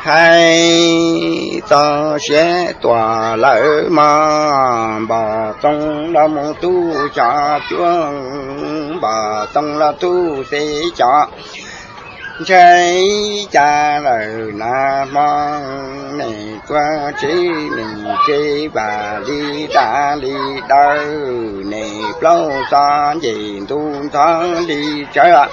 Hais txog siav tuam lawm mog, npog tooj los mus tub xyom cuab, npog tooj los tub xyom, ntshai cas lawm nag hmo, nej tuaj tsev nej tsev vam li dab li dawb, nej plaub txog nce ntuj ntxhov li tsawv,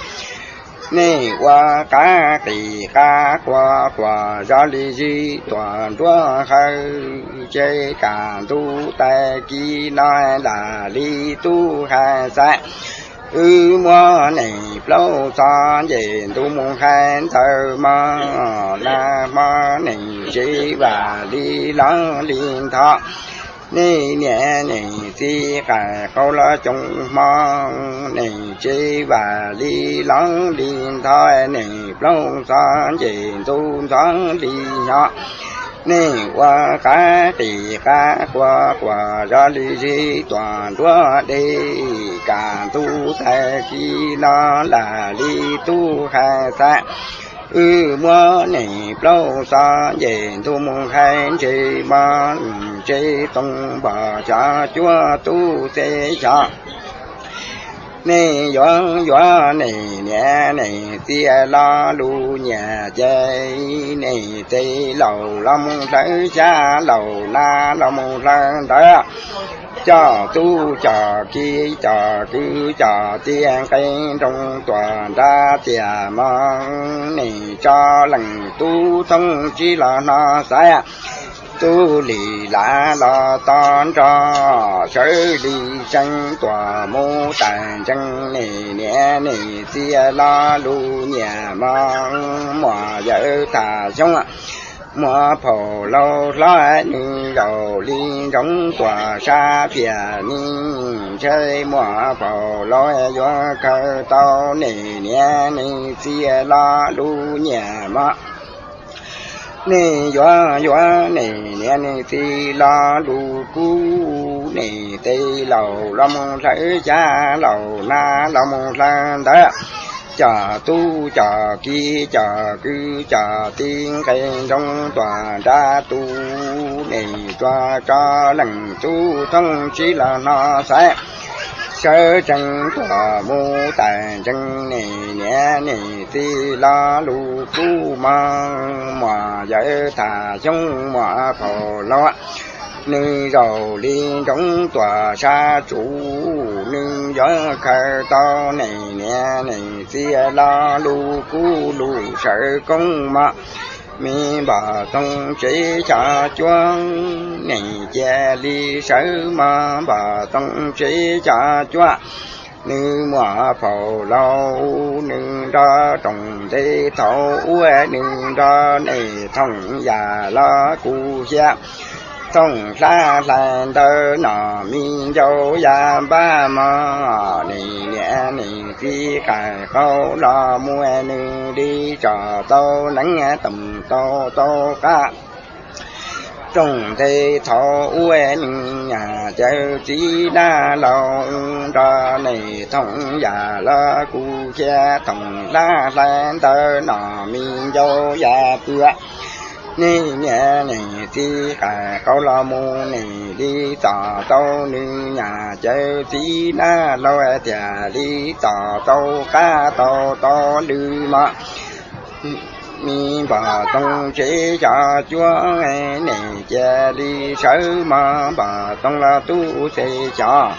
nej ua qab qis qab quas quas zoo li zib tuam nruab hawv, tsev kam ntuj tais kis no lam li tub hais xav. Wb muab nej plaub txog nce ntuj mus hais ntawd mog, nag hmo nej tsev vam li lov li ntho, nej niam nej txiv qaim qau los coo hmo, nej tsev vam li lov li ntho, nej plaub txog nce ntuj ntxhov li nyo, nej ua qab qis qab quas quas zoo li zib tuam nruab dej, kam ntuj tais kis no lam li tub hais xav. Wb muab nej plaub txog nce ntuj mus hais ntse mog, tsev tooj npog xyom cuab tub xyom xyom. Nej yuav yuav nej niam nej txiv lo lus nyiam ces, nej txiv laus los mus hlawv xyab, laus nab los mus hlawv ntawv, coj tub coj kiv coj kwv coj tij, nqis nroos tuam nrab tiaj mog, nej tso leej tub thooj tsib los no xaiv, tub lim lav los to nrog, sawv li seev tuam mus tas ntsees, nej niam nej txiv lo lus nyiam mog, muam yawm tham xyoob, muam phaum laus hlob, nws zaum li ntsoov tuam sab phiaj ni, ntshai muam phaum laus yuav khaws tau, nej niam nej txiv lo lus nyiam mog, nej yuav yuav nej niam nej txiv lo lus kub, nej txiv laus los mus hlawv xyab, laus nab los mus hlawv ntawv, coj tub coj kiv coj kwv coj tij, nqis nroos tuam nrab tug, nej tso tso leej tub thooj tsib los no xaiv, sawv tsees tuam mus tas ntsees, nej niam nej txiv lo lus kub mog, muam yawm tham xyoob, muam phaum laus, nws zaum li ntsoov tuam sab tsuv, nws yuav khaws tau, nej niam nej txiv lo lus kub, lus sawv koob mog, me npog tooj tsev xyom cuab, nej cia li sawv mog, npog tooj tsev xyom cuab, nws muam phaum laus, nws nrog rooj ntej thaum ub, nws nrog nej thooj yam los kuv xyab, thooj hlab hlais ntawv no, me ncauj yaj npab mog, nej niam nej txiv qaim qau los mus, nws li tso tau neev toom tau tau qab. Rooj ntej thaum ub, nws nyam cawv txiv nab laus, nrog nej thooj yam los kuv xyab, thooj hlab hlais ntawv no, me ncauj yaj pua, nej niam nej txiv qaim qau los mus, nej li tso tau, nws nyam cawv txiv nab laus, thiaj li tso tau qab tau tau lw mog, me npog tooj tsev xyom cuab, nej cia li sawv mog, npog tooj los tub tsev xyom